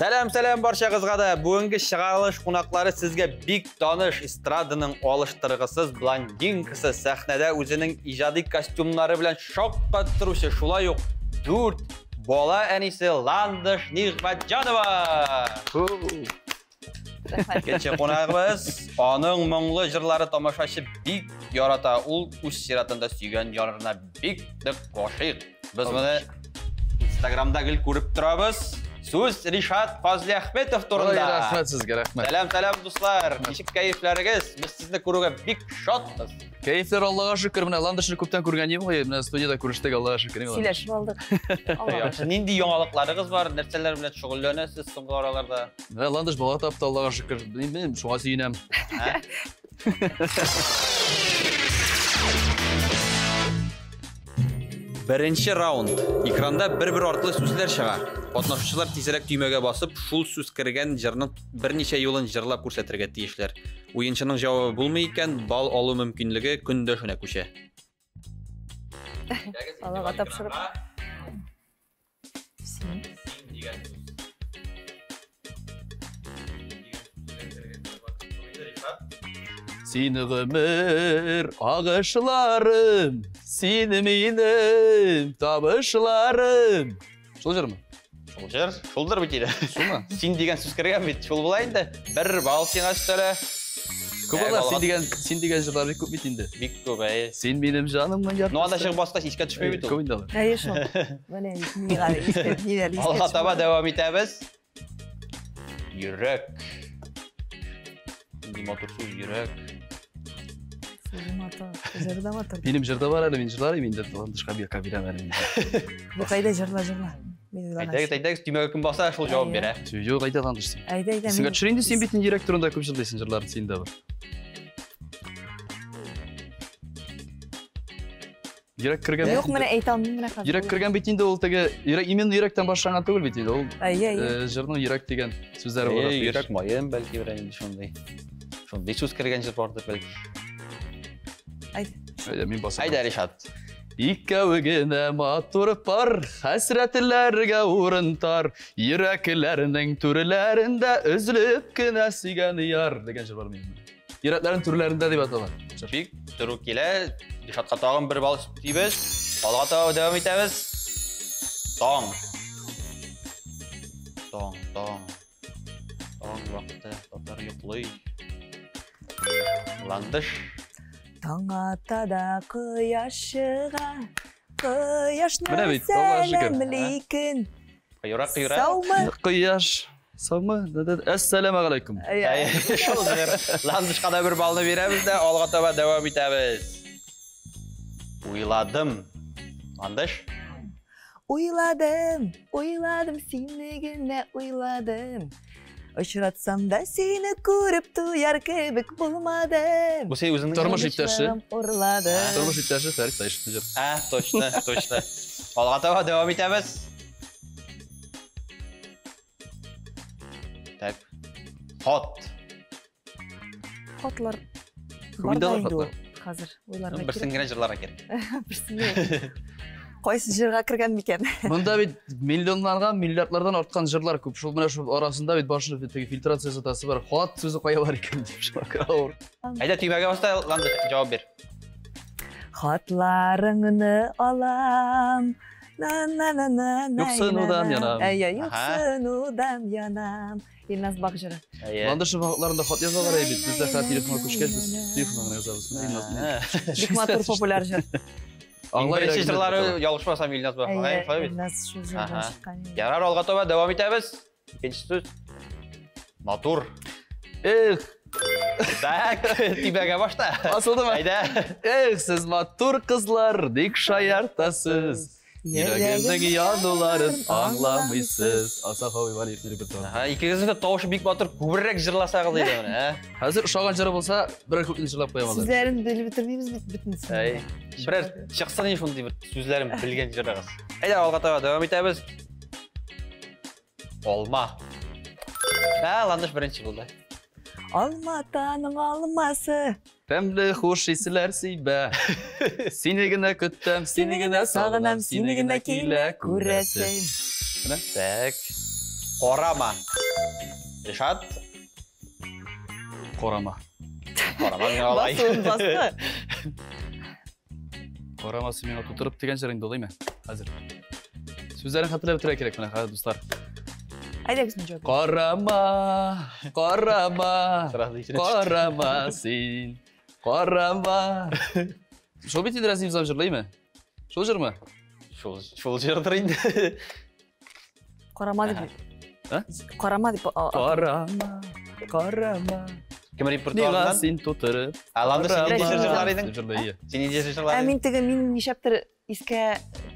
Сәлам, сәлам барчагызга да. Бүгенге чыгарылыш кунаклары сезгә бик таныш эстраданың алыштыргысыз блондинкасы, сәхнәдә үзенең иҗади костюмнары белән шаккаттыручы, шулай ук 4 бала әнисе Ландыш Нигъмәтҗанова. Икенче кунагыбыз, аның моңлы җырлары тамашачы бик ярата. Ул үз чиратында сөйгән ярына бик нык гашыйк. Без моны Инстаграмда гел күреп торабыз. Сүз Ришат Фазлиәхметов турында. Рәхмәт сезгә, рәхмәт. Сәлам, сәлам, дуслар. Ничек кәефләрегез? Без сезне күрүгә бик шатбыз. Кәефләр Аллага шөкер, менә Ландышны күптән күргән идем ғой, менә студияда күрештек, Аллага шөкер. Сөйләшеп алдык. Аллага шөкер. Нинди яңалыкларыгыз бар? Нәрсәләр белән шөгыльләнәсез соңгы араларда? Менә Ландыш бала тапты, Аллага шөкер. Мин шуңа сөенәм. Беренче раунд. Экранда бер-бер артлы сүзләр чыга. Катнашучылар тизрәк төймәгә басып, шул сүз кергән җырның берничә юлын җырлап күрсәтергә тиешләр. Уенчының җавабы булмый икән, балл алу мөмкинлеге көндәшенә күчә. Аллага тапшырып. Син. Син гомер агышларым, син минем табышларым. Шул җырмы? Шул җыр, шулдыр бит инде. Шулмы? Син дигән сүз кергән бит, шул була инде. Бер балл сиңа өстәлә. Күп алар син дигән, син дигән җырлар бик күп бит инде. Бик күп, әйе. Син минем җанымның яртысы. Ну, анда чыгып баскач искә төшми бит ул. Күп инде алар. Әйе шул. Менә миңа искә, ниләр искә. Алга таба дәвам итәбез. Йөрәк. Нинди матур сүз, йөрәк. Сүзе матур, җыры да матур. Минем җырда бар әле, мин җырлар идем инде, Ландышка бирә бирәм әле инде. Бу кайда җырла, җырла. Мин уйлаган. Әйдәгез, әйдәгез, төймәгә кем баса, шул җавап бирә. Юк, әйдә Ландыш син. Әйдә, әйдә. Сиңа төшер инде, син бит инде йөрәк турында күп җырлыйсың җырларын, син дә бар. Йөрәк кергән Юк, менә әйтә алмыйм менә хәзер. Йөрәк кергән бит инде ул теге, йөрәк именно йөрәктән башланган түгел бит инде ул. Әйе, әйе. Җырның йөрәк дигән сүзләре бар. Йөрәк маем бәлки берәр инде шундый. Шундый сүз кергән җыр бардыр бәлки. Әйдә. Әйдә, мин басам. Әйдә, Ришат. Икәү генә матур пар, хәсрәтләргә урын тар, йөрәкләрнең түрләрендә өзелеп кенә сөйгән яр дигән җыр бар минем. Йөрәкләрнең түрләрендә дип атала. Бик туры килә. Ришатка тагын бер балл өстибез. Алга таба дәвам итәбез. Таң. Таң, таң. Таң вакыты татар йоклый. Ландыш. Таң ата да кояш чыга. Кояшны Менә бит, Аллага шөкер. сәламли көн. Кыюрак, кыюрак. Саумы? Кояш. Саумы? Әссәламу алейкум. Шул җыр. Ландышка да бер баллны бирәбез дә, алга таба дәвам итәбез. Уйладым. Ландыш. Уйладым, уйладым, сине генә уйладым. Очратсам да сине күреп туяр кебек булмадым. Бу син үзеңнең Тормыш иптәше. Урладым. Тормыш иптәше Фәрит Таишевның җыры. Ә, точно, точно. Алга таба дәвам итәбез. Так. Хат. Хатлар Күп бар инде да алар инде ул хатлар. хәзер уйларга Берсен кирәк. генә җырларга кирәк. Берсен генә. Кайсы җырга кергән микән? Монда бит миллионнарга, миллиардлардан арткан җырлар күп. Шул менә шул арасында бит башында бит теге фильтрация ясатасы бар. Хат сүзе кая бар икән дип шуңа күрә авыр. Әйдә, төймәгә бас та, Ландыш, җавап бир. Хатларыңны алам. На на на на на. Юксынудан янам. Әйе, юксынудан янам. Илназ Бак җыры. Әйе. Ландыш вакытларында хат язалар әй бит. Бездә хат телефонга күчкәч без телефонга гына язабыз. Менә Илназ белән. Бик матур популяр җыр. Аңлай Беренче йөрәгемдә җырлары бит алар. ялгышмасам Илназ Бак. Әйе, Шулай бит. Илназ шул җырдан Аһа. чыккан. Ярар, алга таба дәвам итәбез. Икенче сүз. Матур. Эх, Так, тибәгә башта. басылдымы? Әйдә. Эх, сез матур кызлар, бик шаяртасыз. Йөрәгемнең януларын аңламыйсыз. Асаф абый Валиевның репертуары. Аһа, икегезнең дә тавышы бик матур, күбрәк җырласагыз иде менә, ә? Хәзер ошаган җыры булса, берәр күпне җырлап куям алар. Сүзләрен белеп бетермибез бит бөтенесен. Әй, берәр чыксын инде шундый бер сүзләрен белгән җырыгыз. Әйдә, алга таба дәвам итәбез. Алма. Ә, Ландыш беренче булды. Алматаның алмасы. Тәмле хуш исләр сибә. Сине генә көтәм, сине генә сагынам, сине генә килә күрәсем. Так. Карама. Ришат? Карама. Карама миңа алай. Басуын басты. Карама син миңа тутырып дигән җыр инде ул, әйме? Хәзер. Сүзләрен хәтерләп бетерергә кирәк менә хәзер, дуслар. Әйдәгез, мин җавап. Карама, карама, Сразу исенә төште. карама син, карама. Шул бит инде Рәсим Ислам җырлыймы? Шул җырмы? Шул җырдыр инде. Карама дип. А? Карама дип. Карама, карама. Кем Миңа репертуарыннан? син тутырып. Ә, Ландыш, син нинди җыр җырлар идең? Җырлый, ие. Син нинди җыр җырлар Ә идең? мин теге мин нишләптер искә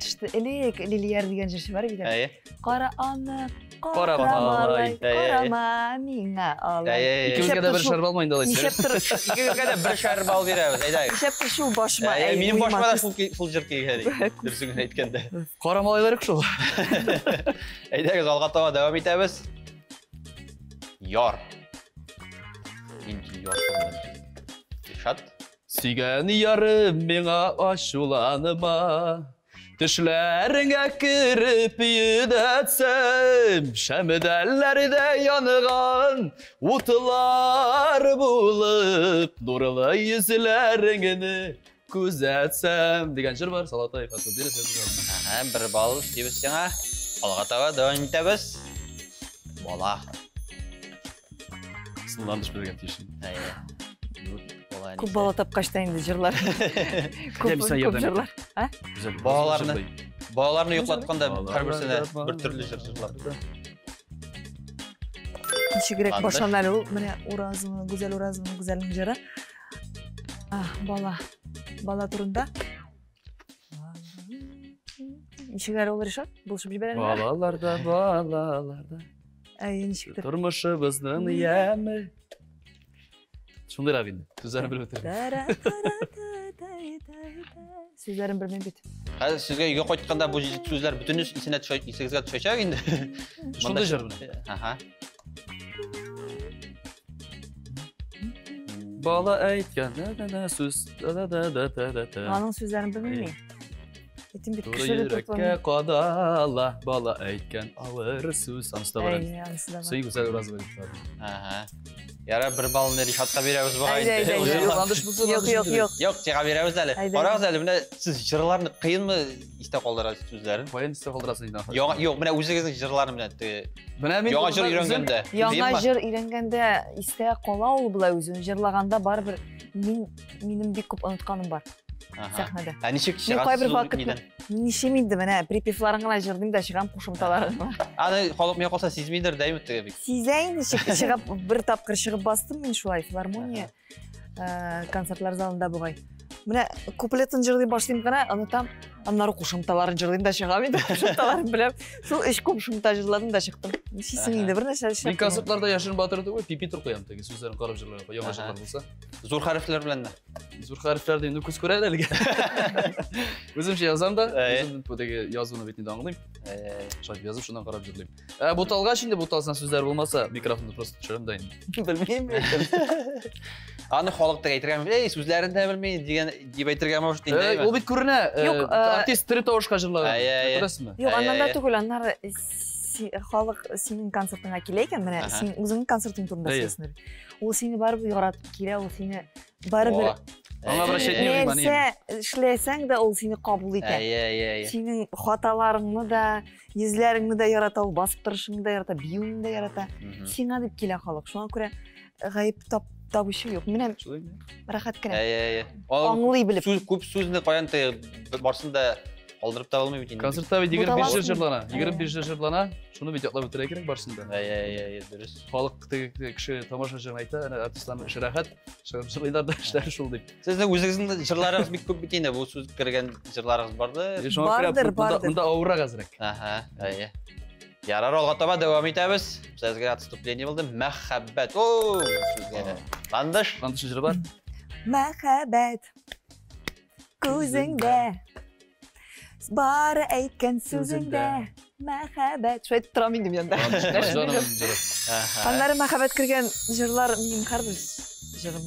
төште. Элек Лилияр дигән җырчы бар бит. Әйе. Кара аны, Кара кара малай. малай, Әйе, әйе. карама миңа алай. Әйе, әйе. Икебезгә дә бер шул- шар балмы инде алайса. Нишләптер, Икегезгә дә бер шар бал бирәбез. Әйдәгез. нишләптер шул башыма. Әйе, әй, минем уема башыма да төште. шул җыр килгән. Дөресен генә әйткәндә. Кара малайлар юк шул. Әйдәгез, алга таба дәвам итәбез. Яр. Нинди яр турында? Илшат? Сөйгән ярым миңа ачуланма. Төшләреңә кереп йөдәтсәм, шәмдәлләрдә янган утлар булып, нурлы йөзләреңне күзәтсәм дигән җыр бар, Салатай Фәтхетдинов язган. Әһә, бер балл өстибез сиңа. Алга таба дәвам итәбез. Бала. Сынландыш биргән тиеш. Әйе. Бала Күп бала тапкач та инде җырлар. Күп Мин сиңа күп ярдәм җырлар. Гүзәл, Балаларны- җырлый. Балаларны йоклатканда Балалар һәрберсенә да, бер төрле җыр җырлап. Ничегрәк Ландыш. башлана әле ул? Менә Уразова, Гүзәл Уразованың Гүзәлнең җыры. А, бала. Бала турында. Ничек әле ул, Ришат? Булышып җибәр әле. Балалар да, балалар да. Әй, ничектер. Тормышыбызның яме. Шундыйрак инде. Сүзләрен белеп бетердем. Сүзләрен белмим бит. Хәзер сезгә өйгә кайтканда бу сүзләр бөтенесе исенә төшә, исегезгә төшәчәк инде. Шундый җыр менә. Аһа. Бала әйткән да-да-да сүз да-да-да-да-да-да. Аның сүзләрен белмим мин. Әйтим бит, Туры кеше йөрәккә репертуарында. кадала, бала әйткән авыр сүз. Анысы да бар әле. Әй, анысы да бар. Сөй Гүзәл Уразова дип атала. Аһа. Ярар, бер баллны Ришатка бирәбез бугай Әйдә, инде. әйдә, Ул әйдә. җырлар. Ландыш булса, Юк, Ландыш юк, инде. юк. Юк, сиңа бирәбез әле. Әйдә. Карагыз әле, менә сез җырларны кыенмы истә калдырасыз сүзләрен? Каян истә калдырасың инде? Яңа, юк, менә үзегезнең җырларны менә теге Менә мин яңа җыр үзем- өйрәнгәндә. Яңа кыенмы? җыр өйрәнгәндә истә кала ул болай үзен. Җырлаганда барыбер мин минем бик күп онытканым бар Аһа. сәхнәдә. Ә ничек Мин чыгасыз кайбер ул вакыт нидән? Ничем инде менә припевларын гына җырлыйм да чыгам кушымталарын гына. Аны халык миңа калса сизмидер, дәйме теге бик. Сизә инде чыгып бер тапкыр чыгып бастым мин шулай филармония концертлар залында бугай. Менә куплетын җырлый башлыйм гына, онытам. Аннары кушымталарын җырлыйм да чыгам инде, кушымталарын беләм. Шул өч кушымта җырладым да чыктым. Нишлисең инде, бер нәрсә Мин эшләп. концертларда яшерен батыр түгел, пипитр куям теге сүзләрен карап җырларга, яңа Аһа. җырлар булса. Зур хәрефләр белән дә. Зур хәрефләрдә инде күз күрә әлегә. Үземчә язам да, Әйе. үзем бу теге язуны бит инде аңлыйм. Э, Шулай язып шуннан карап җырлыйм. Ә буталгач инде буталсаң сүзләр булмаса, микрофонны просто төшерәм дә инде. Белмим. Аны халык та әйтергә мөмкин. Эй, сүзләрен дә белми дигән дип әйтергә может инде. Э, Ул бит күренә. Юк, Артист тере тавышка җырлаган. Әйе, әйе. Күрәсезме? Юк, Әй, аннан да әй, әй. түгел, аннары халык синең концертыңа килә икән, менә Аһа. син үзеңнең концертың турында Әйе. сөйләсеннәр. Ул сине барыбер яратып килә, ул сине барыбер Аңа обращать не внимание. нәрсә эшләсәң дә ул сине кабул итә. Әйе, әйе, әйе. Синең хаталарыңны да, йөзләреңне дә ярата, ул басып торышыңны да ярата, биюеңне дә ярата. Мгм. Сиңа дип килә халык. Шуңа күрә гаеп табучы юк. Менә Шулай инде. рәхәт кенә. Әйе, әйе. Ал Аңлый белеп. Сүз күп сүзне каян теге барсын да калдырып та булмый бит инде. Концертта бит 25 җыр Буталасың. җырлана. 25 җыр җырлана. Шуны бит ятлап бетерә кирәк барсын да. Әйе, әйе, әйе, дөрес. Халык теге теге кеше тамашачыга әйтә, әнә артистларның эше рәхәт, чыгып җырлыйлар да эшләре шул дип. Сезнең үзегезнең дә җырларыгыз бик күп бит инде. Бу сүз кергән җырларыгыз бардыр. Шуңа күрә Бардыр, монда- бардыр. Монда авыррак әзрәк. Аһа, әйе. Ярар, алга таба дәвам итәбез. Сезгә отступление булды. Мәхәббәт. О, сүзгә. Ландыш. Ландыш җыры бар. Мәхәббәт күзеңдә, бары әйткән сүзеңдә. Мәхәббәт. Шулай әйтеп торам инде мин анда. Ландыш җаным җыры. Аһа. Аннары мәхәббәт кергән җырлар минем һәрбер җырым.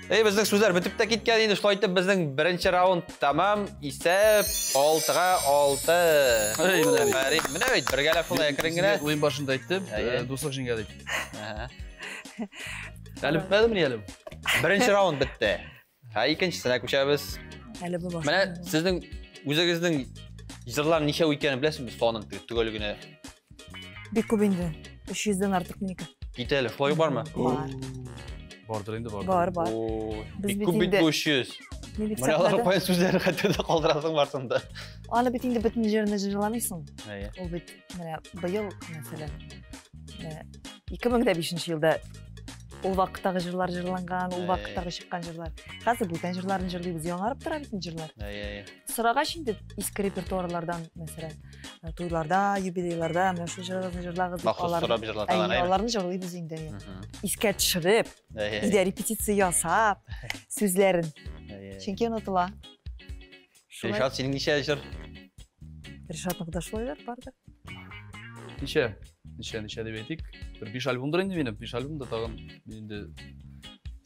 Эй, безнең сүзләр бетеп тә киткән инде. Шулай итеп безнең беренче раунд тәмам. Исәп 6-6. Эй, менә бит. Афәрин. Менә бит, бергәләп шулай әкрен генә. Уен башында әйттем, Әйе. дуслык җиңә дип. Әһә. Әле бетмәдеме ни әле? Беренче раунд бетте. Һә, икенчесенә күчәбез. Әле бу башында. Менә сезнең үзегезнең җырлар ничәү икәнен беләсезме? Санын төгәл генә. Бик күп инде. 300дән артык минеке. Кит әле, шулай бармы? Бар. Бардыр инде, бардыр. Бар, бар. Ой, Без бик бит күп бит инде- бу 300. Мин бит Менә алар сәхнәдә. куйган сүзләрне хәтердә калдырасың барсында. Аны бит инде бөтен җырны җырламыйсың. Әйе. Ул бит менә быел, мәсәлән, менә 2005 елда ул вакыттагы җырлар җырланган, ул Әй. вакыттагы чыккан җырлар. Хәзер бүтән җырларны җырлыйбыз, яңарып тора бит инде җырлар. Әйе, әйе. Сорагач инде иске репертуарлардан, мәсәлән, туйларда, юбилейларда менә шул җырларны җырлагыз дип Махсус аларны. сорап җырлаталар, Әйе, әйе. аларны җырлыйбыз инде. Әйе. Мгм. Искә төшереп, Әйе, өйдә репетиция ясап, сүзләрен. әйе. Чөнки онытыла. Шулай. Ришат, синең ничә җыр? Ришатныкы да шулайлар бардыр. Ничә? Ничә, ничә дип әйтик? Бер 5 альбомдыр инде минем. 5 альбомда тагын мин инде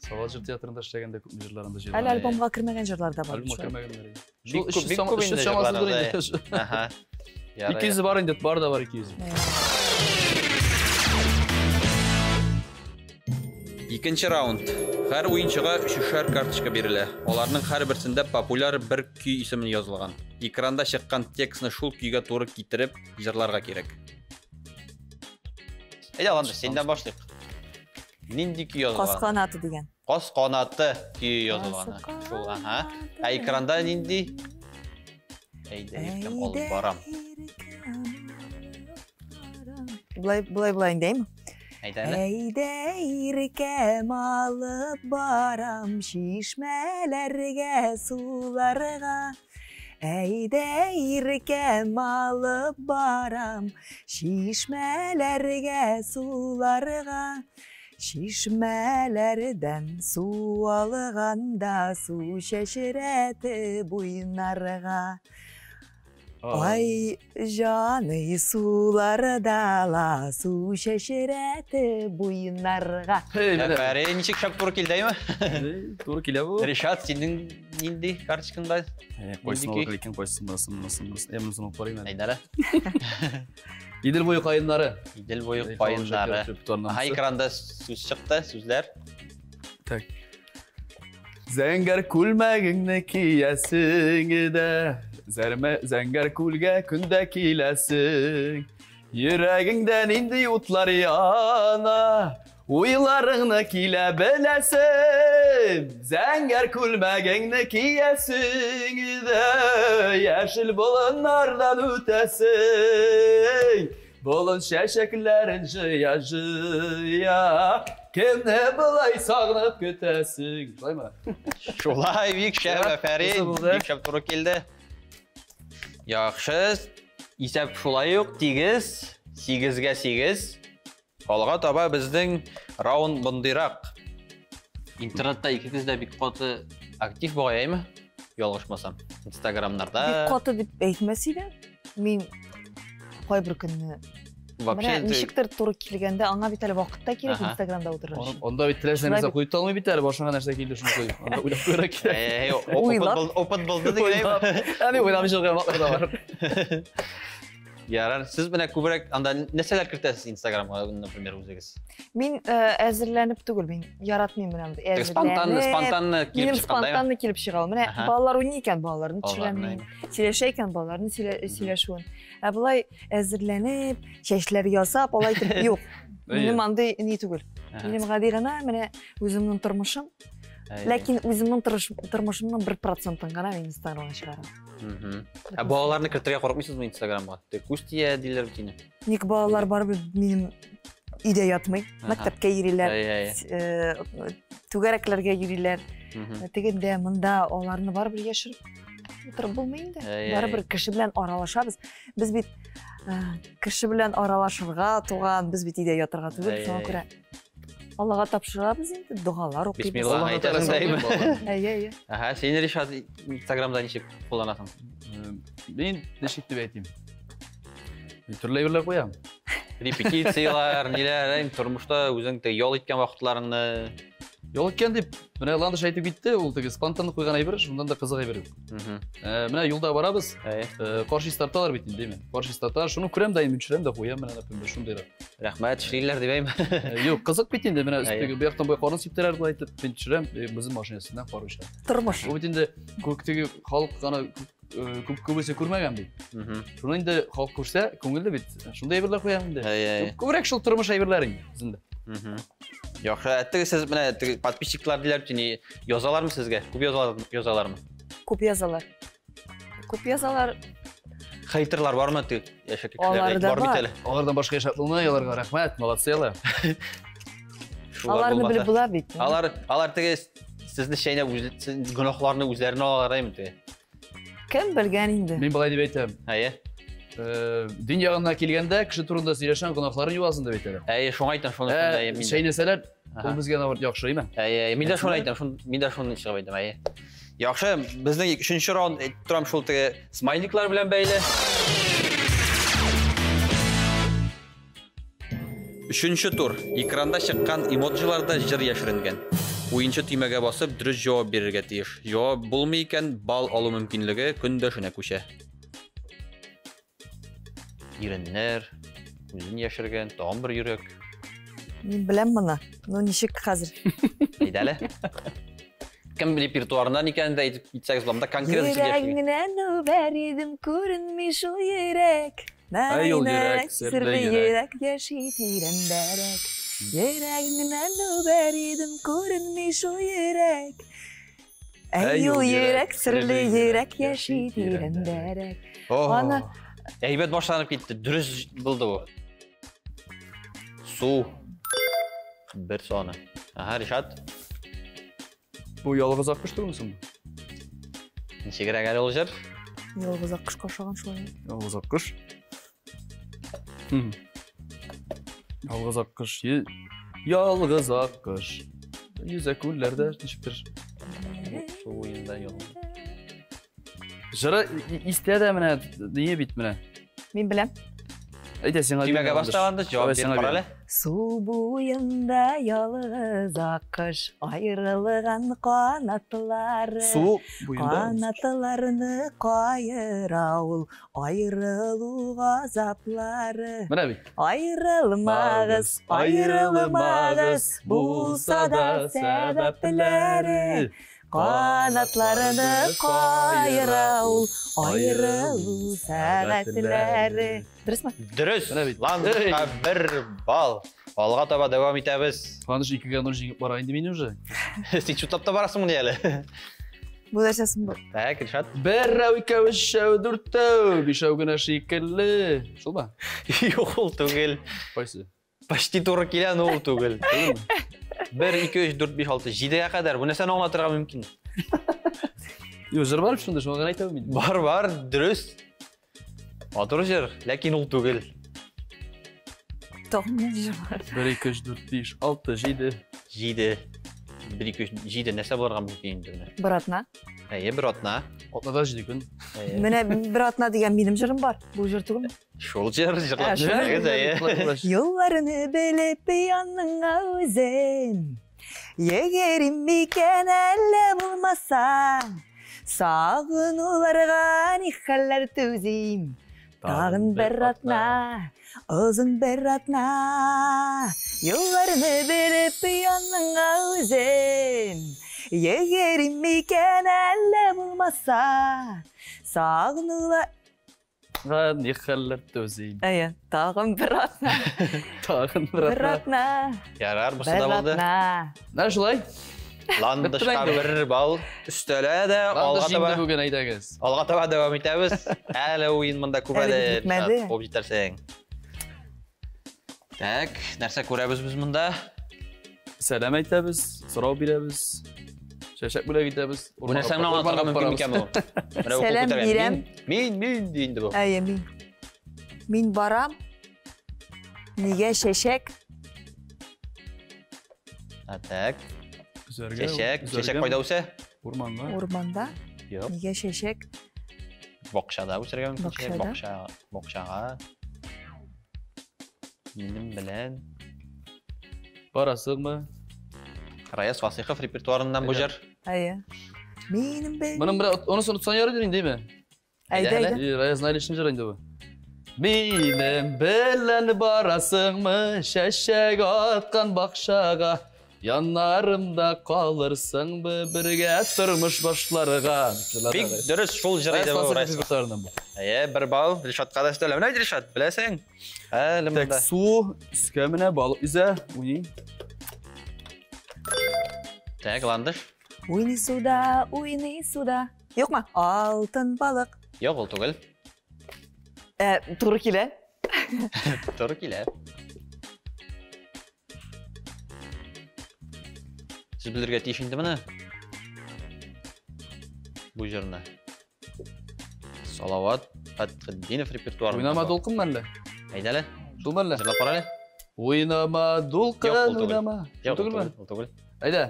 Салават җыр театрында эшләгәндә күпме җырларында җырлар. Әле альбомга кермәгән җырлар да бар. Альбомга шулай. кермәгәннәр. Бик Шул күп- бик күп инде 300 чамасыдыр җырлар, инде. Аһа. Ярый. 200 бар инде, бар да бар 200. Әйе. Икенче раунд. Һәр уенчыга өчешәр карточка бирелә. Аларның һәрберсендә популяр бер көй исеме язылган. Экранда чыккан текстны шул көйгә туры китереп җырларга кирәк. Әйдә, Ландыш, синнән башлыйк. Нинди көй Каз язылган? канаты дигән. Каз канаты көе язылган. Каз Шул, аһа. канаты. Ә экранда нинди? Әйдә, иркәм алып барам. Былай, былай, былай инде, әйме? Әйдә әле. Әйдә иркәм алып барам чишмәләргә, суларга. Әйдә иркәм алып барам чишмәләргә, суларга. Чишмәләрдән су алганда су чәчрәтеп уйнарга. Ай, җаный суларда ла су чәчрәтеп уйнарга. Hey, менә. Әфәрин, ничек шәп туры килде, әйме? Туры килә бу. Ришат, синең нинди карточкаңда? Кайсын Нинди алып икән, кайсын, монысын, монысын, монысын. Ә, монысын алып карыйм әле. Әйдә әле. Идел буе каеннары. Идел буе каеннары. Аһа, экранда сүз чыкты, сүзләр. Так. Зәңгәр күлмәгеңне киясең дә, зәрмә зәңгәр күлгә көндә киләсең. Йөрәгеңдә нинди утлар яна, уйларыңны килә беләсең. Зәңгәр күлмәгеңне киясең дә, яшел болыннардан үтәсең. Болын чәчәкләрен җыя җыя, кемне былай сагынып көтәсең? Шулаймы? Шулай, бик шәп, Ja, әфәрин. булды, булды. Бик шәп туры килде. Яхшы. Исәп шулай ук тигез, 8-гә 8. Алга таба безнең раунд мондыйрак. Интернетта икегез дә бик каты актив бугай, әйме? Ялгышмасам. Инстаграмнарда. Бик каты дип әйтмәс идем. Мин кайбер көнне Вообще менә ничектер туры килгәндә аңа бит әле вакыт та кирәк Аһа. Инстаграмда утырыр өчен. Анда бит теләсә Шулай нәрсә бит. куеп та алмый бит әле, башыңа нәрсә килде шуны куй. Анда уйлап куярга кирәк. Эй, опыт Уйлап. булды, опыт булды дигән, әйме? Әни уйламый чыгып вакытлар да бар. Ярар, сез менә күбрәк анда нәрсәләр кертәсез Инстаграмга, например, үзегез? Мин әзерләнеп түгел, мин яратмыйм менә мондый Теге спонтанно, әзерләнеп. спонтанно килеп Минем чыкканда, әйме? спонтанно килеп чыга ул. Менә Аһа. балалар уйный икән, балаларны төшерәм Балаларны, мин. Сөйләшә икән, балаларны сөйләшүен. Ә болай әзерләнеп, чәчләр ясап, алай итеп юк. Минем андый ни түгел. Аһа. Минем гади генә менә үземнең тормышым. Әйе. Ләкин үземнең тормышымның 1%-ын гына мин Инстаграмга чыгарам. Мгм. Ә балаларны кертергә курыкмыйсызмы Инстаграмга? Теге күз тия диләр бит инде. Ник балалар барыбер минем өйдә ятмый, Аһа. мәктәпкә йөриләр, Әйе, әйе. Түгәрәкләргә йөриләр. Мгм. Тегендә, монда аларны барыбер яшереп утырып булмый инде. Әйе, Барыбер кеше белән аралашабыз. Без бит кеше белән аралашырга туган, без бит өйдә ятырга түгел, Әйе, шуңа әйе. күрә Аллага тапшырабыз инде, догалар укыйбыз. Бисмилла. Аллаһ әйтәсең Тәгалә дә, әйме? саклый балаларны. Әйе, әйе. Аһа, син Ришат Инстаграмда ничек кулланасың? Мин ничек дип әйтим? Мин төрле әйберләр куям. Репетицияләр, ниләр, әйме, тормышта үзең теге ял иткән вакытларыңны. Ял иткән дип, менә Ландыш әйтеп китте, ул теге спонтанны куйган әйбер, шуннан да кызык әйбер юк. Менә юлда барабыз, кар чистарталар бит инде, димме? Кар чистарталар, шуны күрәм дә, инде төшерәм дә куям, менә, например, шундыйрак. Рәхмәт, эшлиләр дип әйме. Юк, кызык бит инде, менә өстәге бу яктан бу карны сиптерәр болай итеп, мин төшерәм, безнең машина өстеннән кар оча. Тормыш. Бу бит инде күк теге халык аны күп күбесе күрмәгән бит. Шуны инде халык күрсә, күңелле бит. Шундый әйберләр куям инде. Күбрәк шул тормыш әйберләре инде үзендә. Яхшы, әттеге сез менә теге подписчиклар диләр бит, ни язалармы сезгә? Күп язалар, язалармы? Күп язалар. Күп язалар. Хейтерлар бармы теге яшәк Алар кешеләр да бар бит бар. әле. Алардан башка яшәп булмый, аларга рәхмәт, молодцы алар. Шулар Аларны белеп булмаса. була бит. Алар теге сезне чәйнәп үз гөнаһларны үзләренә алалар әйме теге. Кем белгән инде? Мин болай дип әйтәм. Әйе. Дин ягына килгәндә кеше турында сөйләшәм, гөнаһларын юасын дип әйтәләр. Әйе, шуңа әйтәм, шуны шунда әйе, мин дә. Чәйнәсәләр, Ага. ул безгә наоборот яхшы, әйме? Әйе, әйе, мин дә шуны әйтәм, шун, мин дә шуны чыгып әйтәм, әйе. Яхшы, безнең өченче раунд әйтеп торам шул теге смайликлар белән бәйле. Өченче тур. Экранда чыккан эмоджиларда җыр яшеренгән. Уенчы төймәгә басып дөрес җавап бирергә тиеш. Җавап булмый икән, балл алу мөмкинлеге көндәшенә күчә. Иреннәр, үзен яшергән, тагын бер йөрәк. Мин беләм моны. Ну ничек хәзер? Әйдә әле. Кем репертуарыннан икәнен дә әйтеп китсәгез, монда конкрет җыр яшергән. Йөрәгеңнән үбәр идем, күренми шул йөрәк. Әй, ул йөрәк, Серле серле йөрәк яши тирәндәрәк. Йөрәгеңнән үбәр идем, күренми шул йөрәк. Әй, ул йөрәк, серле йөрәк яши тирәндәрәк. О, Аны- әйбәт башланып китте, дөрес булды бу. Су. Бер саны. Ага, Ришат, Бу ялгыз аккош түгелме соң? ничегрәк әле ул җыр? Ялгыз аккошка охшаган шулай. Ялгыз аккош. Ялгыз аккош, ялгыз аккош. Йөзә күлләрдә ничектер. Су буенда ялгыз. Җыры истә дә менә, ние бит менә. Мин беләм. Әйдә сиңа Төймәгә бирәм, башлаганда җавап Давай биреп сиңа кара әле. бирәм. Су буенда ялгыз аккош, аерылган канатлары. Су буенда. Канатларны каера ул, аерылу газаплары. Менә бит. Аерылмагыз, аерылмагыз, булса да сәбәпләре. Канатларны каера ул, аерылу сәгатьләре. Дөресме? Дөрес. Менә бит. Ландышка бер балл. Алга таба дәвам итәбез. Ландыш 2-0 җиңеп бара инде мине уже. Син чутлап та барасыңмыни әле? Бу нәрсәсен бу? Так, Ришат. Берәү, икәү, өчәү, дүртәү, бишәү генә шикелле. Шулмы? Юк, ул түгел. Кайсы? Почти туры килә, но ул түгел. Түгелме? 1, 2, 3, 4, 5, 6, 7-гә кадәр. Бу нәрсәне аңлатырга мөмкин? Юк, җыр бар бит шунда, шуңа гына әйтәм мин. Бар, бар, дөрес. Матур җыр, ләкин ул түгел. Тагын нинди җыр бар? 1, 2, 3, 4, 5, 6, 7. 7. 1, 2, 3, 7 нәрсә булырга мөмкин инде менә? Бер атна. Әйе, бер атна. Атнада 7 көн. Әйе. Менә бер атна дигән минем җырым бар. Бу җыр түгелме? Шул җыр җырлап Ә, шул җибәрегез, әйе. Юлларны белеп яныңа үзем. Егерим микән әллә булмаса. Сагынуларга ни хәлләр түзим. Тагын бер атна, озын бер атна. Юлларны белеп яныңа үзем. Егерим микән әллә булмаса. Сагынулар... Ни хәлләр түзим. Әйе, тагын бер атна. Тагын бер Бер атна. атна. Ярар, бусы Бер да булды. атна. Менә шулай. Ландышка Бетте инде. бер балл өстәлә дә Ландыш алга җиңде таба. бүген, әйдәгез. Алга таба дәвам итәбез. Әле уен монда күп Әле әле. бетмәде. Куып җитәрсең. Так, нәрсә күрәбез без монда? Сәлам әйтәбез, сорау бирәбез. Чәчәк бүләк итәбез. Бу нәрсәне аңлатырга мөмкин микән бу? Менә бу кул Сәлам күтәргән. бирәм. Мин, мин, мин ди инде бу. Әйе, мин. Мин барам. Нигә чәчәк? А, так. Үзәргә, Чәчәк, үзәргә чәчәк кайда үсә? Урманга. Урманда. Юк. Нигә чәчәк? Бакчада үсәргә мөмкин. Чәчәк. Бакчада? Бакча, бакчага. Минем белән. Барасыңмы? Раяз Фасыйхов репертуарыннан бу җыр. Әйе. Минем бе. Моның бер онысын отсан ярыйдыр инде, әйме? Әйдә, әйдә. Раяз Наилевичның җыры инде бу. Минем белән барасыңмы чәчәк аткан бакчага? Яннарымда калырсыңмы бергә тормыш башларга? Бик дөрес шул җыр иде бу. Раяз репертуарыннан бу. Әйе, бер балл Ришатка да өстәлә. Менә Ришат, беләсең. Әле монда. Так, су, өскә менә балык йөзә, уйный. Так, Ландыш. Уйный суда, уйный суда. Юкмы? Алтын балык. Юк, ул түгел. Туры килә. Туры килә. Сез белергә тиеш инде моны. Бу җырны. Салават Фәтхетдинов репертуарында. Уйнама дулкын мәллә? Әйдә әле. Шул мәллә? Җырлап кара әле. Уйнама дулкын, уйнама. Юк, ул түгел. Әйдә.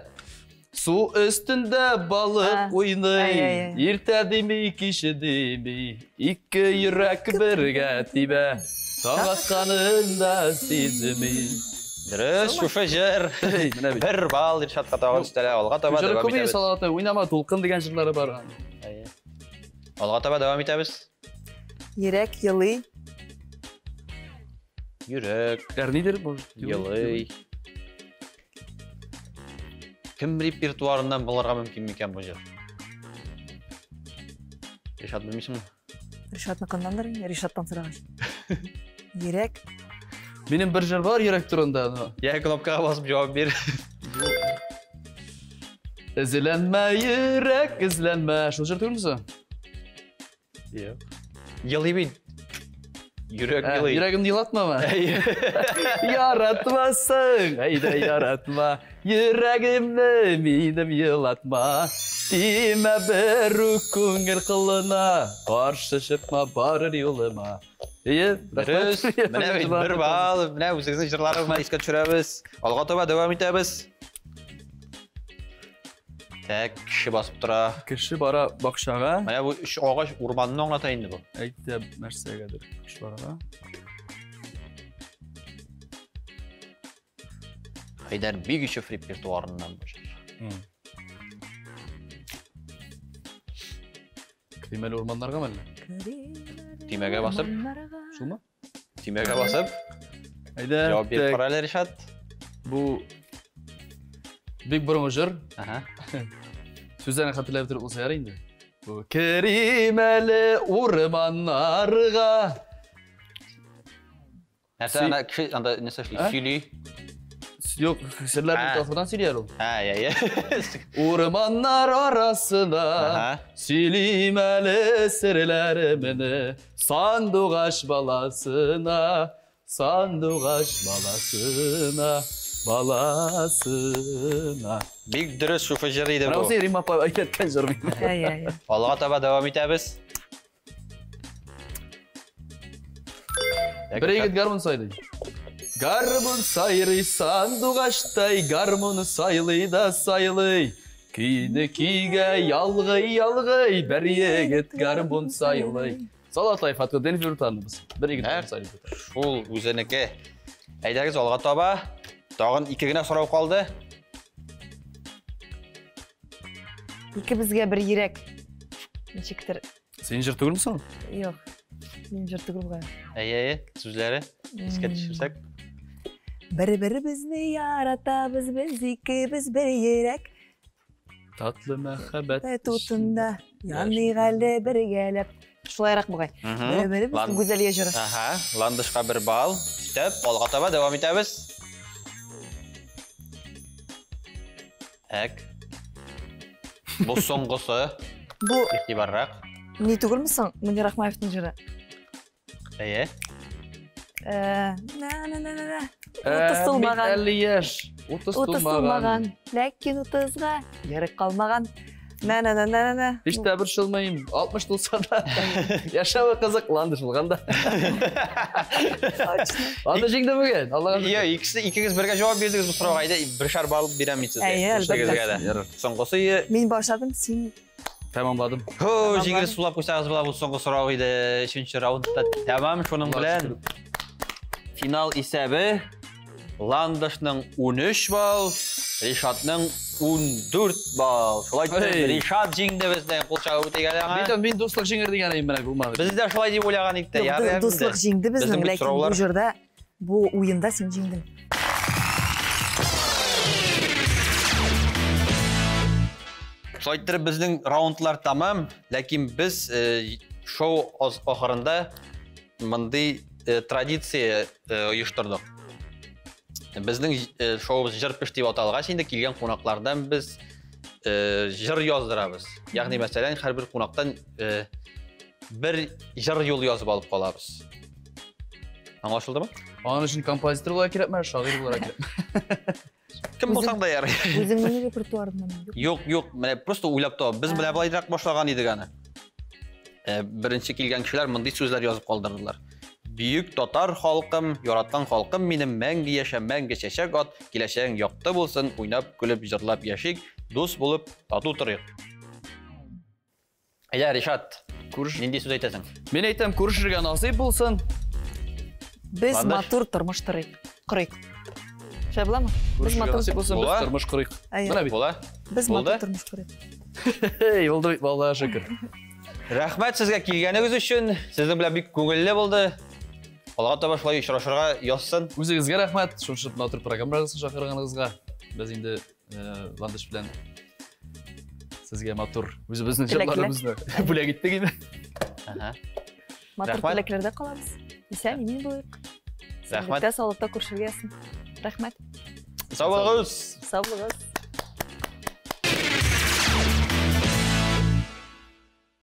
Су өстендә балык уйный, иртә дими, кич дими, ике йөрәк бергә тибә, таң атканын да сизми. Дөрес, шушы җыр. Бер балл Ришатка тагын өстәлә. Алга таба дәвам итәбез. Салаватның Уйнама дулкын дигән җырлары бар. Алга таба дәвам итәбез. Йөрәк елый. Йөрәк. Әрнидер бу. Елый. Кем репертуарыннан булырга мөмкин микән бу җыр? Ришат белмисеңме? Ришатныкыннандыр инде, Ришаттан сорагач. Йөрәк. Минем бер җыр бар йөрәк турында. Я кнопкага басып җавап бир. Эзләнмә, йөрәк, эзләнмә. Шул җыр түгелме соң? Юк. Елый бит. Йөрәк елый. Йөрәгемне елатмамы? Яратмасың, әйдә яратма. Йөрәгемне минем елатма. Тимә бер үк күңел кылына, каршы чыкма барыр юлыма. Әйе, дөрес. Менә бит бер балл, менә үзегезнең җырларыгызны искә төшерәбез. Алга таба дәвам итәбез. Так, кеше басып тора. Кеше бара бакчага. Менә бу өч агач урманны аңлата инде бу. Әйтә нәрсәгәдер кошларга. Хәйдәр Бигичев репертуарыннан бу җыр. Төймәле урманнарга мәллә? Төймәгә басып. Шулмы? Төймәгә басып. Әйдә. Җавап биреп кара әле, Ришат. Бу бик борынгы җыр. Ага. Сүзләрен хәтерләп бетереп булса ярый инде. Бу керим әле урманнарга. Нәрсә анда кеше анда нәрсә эшли? Сөйли. Юк, серләрне ахырдан сөйли әле ул. Ә, я, я. Урманнар арасына сөйлим әле серләремне сандугач баласына, сандугач баласына, баласына. Бик дөрес шушы җыр иде бу. Раузия Римма апа әйткән җыр бит. Әй, әй. Алга таба дәвам итәбез. Бер егет гармун сайлый. Гармун сайрый сандугачтай, гармун сайлый да сайлый. Көйне көйгә ялгый ялгый, бер егет гармун сайлый. Салатлай Фатхетдинов Юртаныбыз. Бер егет гармун сайлый. Шул үзенеке. Әйдәгез алга таба. Тагын ике генә сорау калды. Икебезгә бер йөрәк. Ничектер. Син җыр түгелме соң? Юк. Мин җыр түгел бугай. Әйе, әйе, сүзләре искә төшерсәк. Бер-беребезне яратабыз, без икебез бер йөрәк. Татлы мәхәббәт утында яныйк әле бергәләп. Шулайрак бугай. Бер-беребез Гүзәлия җыры. Ага, Ландышка бер балл. Өстәп, алга таба дәвам итәбез. Так. Бу соңгысы. Бу игътибаррак. Ни түгелме соң? Мөнир Рахмаевның җыры. Әйе. На на на на. Утыз тулмаган. Әле яшь. Утыз тулмаган. Ләкин утызга ерак калмаган. На на на на на. Һич тә борчылмыйм. 60 тулса да. Яшәве кызык, Ландыш булганда. Точно. Анда җиңде бүген. Аллага шөкер. Йо, икесе икегез бергә җавап бирдегез бу сорауга. Әйдә, бершәр балл бирәм мин сезгә. Әйе, әлбәттә. Соңгысы Мин башладым, син тәмамладым. Хо, җиңел сулап куйсагыз була, бу соңгы сорау иде. Өченче раундта тәмам шуның белән. Финал исәбе Ландышның 13 балл, Ришатның 14 балл. Шулай итеп, Ришат җиңде безнең. Кул чабып үтик әле аңа. Бит мин дуслык җиңер дигән идем, менә булмады. Без дә шулай дип уйлаган идек тә. Юк, дуслык җиңде безнең, ләкин бу җырда, бу уенда син җиңдең. Шулай итеп, безнең раундлар тәмам, ләкин без шоу ахырында мондый традиция оештырдык. Безнең шоуыбыз Җыр пеш дип аталгач, инде килгән кунаклардан без җыр яздырабыз. Ягъни, мәсәлән, һәрбер кунактан бер җыр юлы язып алып калабыз. Аңлашылдымы? Аның өчен композитор булырга кирәкме, шагыйрь булырга кирәкме? Кем булсаң да ярый. Үзеңнең репертуарыңнан юк. Юк, юк, менә просто уйлап тап. Без менә болайрак башлаган идек аны. Беренче килгән кешеләр мондый сүзләр язып калдырдылар. Бөек татар халкым, яраткан халкым минем, мәңге яшә, мәңге чәчәк ат, киләчәгең якты булсын, уйнап, көлеп, җырлап яшик, дус булып, тату торыйк. Әйдә, Ришат, Күреш. Нинди сүз әйтәсең? Мин әйтәм, күрешергә насыйп булсын. Без Ландыш. матур тормыш торыйк. Корыйк. Шулай буламы? Без Күрешергә матур насыйп булсын, без Була. тормыш корыйк. Әйе. Менә бит. Була. Без Булды? матур тормыш корыйк. Эй, булды бит, Аллага шөкер. Рәхмәт сезгә килгәнегез өчен. Сезнең белән бик күңелле булды. Алга таба шулай очрашырга язсын. Үзегезгә рәхмәт, шушы матур программагызга чакырганыгызга. Без инде Ландыш белән сезгә матур үзебезнең Теләкләр. җырларыбызны бүләк иттек инде. Ага. Матур Рәхмәт. теләкләрдә калабыз. Исән, имин булыйк. Рәхмәт. Сәламәттә, саулыкта күрешергә язсын. Рәхмәт. Сау булыгыз. Сау булыгыз.